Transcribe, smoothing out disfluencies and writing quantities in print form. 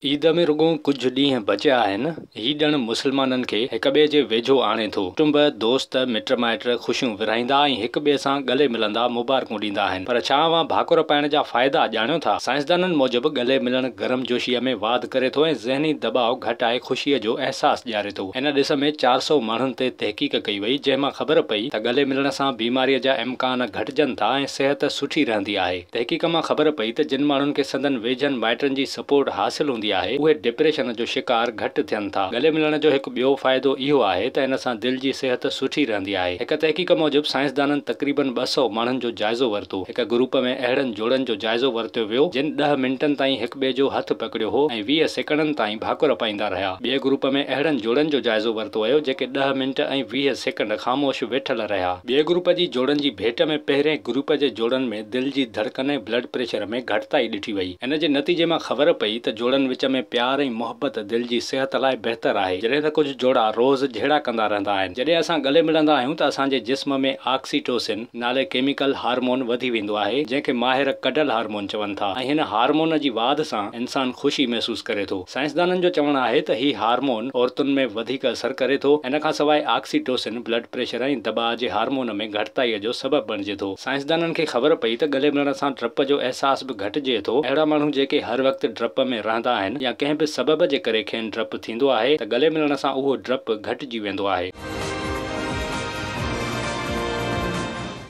عيد ۾ رڳو ڪجهه ڏينهن بچيا آهن. هي ڏڻ مسلمانن کي هڪٻئي جي ويجهو آڻي ٿو. ڪٽنب، دوست، مٽ مائٽ خوشيون ورهائيندا ۽ هڪ ٻئي سان ڳلي ملندا مبارڪون ڏيندا آهن. پر ڇا اوهان ڀاڪر پائڻ جا فائدا ڄاڻيو ٿا؟ سائنسدانن موجب ڳلي ملڻ گرمجوشيء ۾ واڌ ڪري ٿو ۽ ذهني دٻاء گهٽائي خوشيء جو احساس ڏياري ٿو. ان ڏس ۾ 400 ماڻهن تي تحقيق ڪئي وئي، جنهن مان خبر پئي ته ڳلي ملڻ سان بيماريء جا امڪان گهٽجن ٿا ۽ صحت سٺي رهندي آهي. تحقيق مان خبر پئي ته جن ماڻهن کي سندن ويجهن مائٽن جي سپورٽ حاصل هوندي آهي، اهي ڊپريشن جو شڪار گهٽ ٿين ٿا. ڳلي ملڻ جو هڪ ٻيو فائدو اهو آهي ته ان سان دل جي صحت سٺي رهندي آهي. هڪ تحقيق موجب سائنسدانن تقريبن 200 ماڻهن جو جائزو ورتو. هڪ گروپ ۾ اهڙن جوڙن جو جائزو ورتو ويو، جن ڏهه منٽن تائين هڪٻئي جو هٿ پڪڙيو هو ۽ 20 سيڪنڊن تائين ڀاڪر پائيندا رهيا. ٻئي گروپ ۾ اهڙن جوڙن جو جائزو ورتو ويو، جيڪي ڏهه منٽ ۽ 20 سيڪنڊ خاموش ويٺل رهيا. ٻئي گروپ جي جوڙن جي ڀيٽ ۾ پهرئين گروپ جي جوڙن ۾ دل جي ڌڙڪن ۽ بلڊ پريشر ۾ گهٽتائي ڏٺي وئي. ان جي نتيجي مان خبر پئي ته جوڙن وچ ۾ پيار ۽ محبت دل جي صحت لاء بهتر آهي. جڏهن ته ڪجهه جوڙا روز جهيڙا ڪندا رهندا آهن. جڏهن اسان ڳلي ملندا آهيون ته اسان جي جسم ۾ آڪسيٽوسن نالي ڪيميڪل هارمون وڌي ويندو آهي، جنهن کي ماهر ڪڊل هارمون چون ٿا ۽ هن هارمون جي واڌ سان انسان خوشي محسوس ڪري ٿو. سائنسدانن جو چوڻ آهي ته هي هارمون عورتن ۾ وڌيڪ اثر ڪري ٿو. ان کان سواء آڪسيٽوسن بلڊ پريشر ۽ دٻاء جي هارمون ۾ گهٽتائيء جو سبب بڻجي ٿو. سائنسدانن کي خبر پئي ته ڳلي ملڻ سان ڊپ جو احساس به گهٽجي ٿو. اهڙا ماڻهو جيڪي هر وقت ڊپ ۾ رهندا آهن يا ڪنهن به سبب جي ڪري کين ڊپ ٿيندو آهي ته ڳلي ملڻ سان اهو ڊپ گهٽجي ويندو آهي.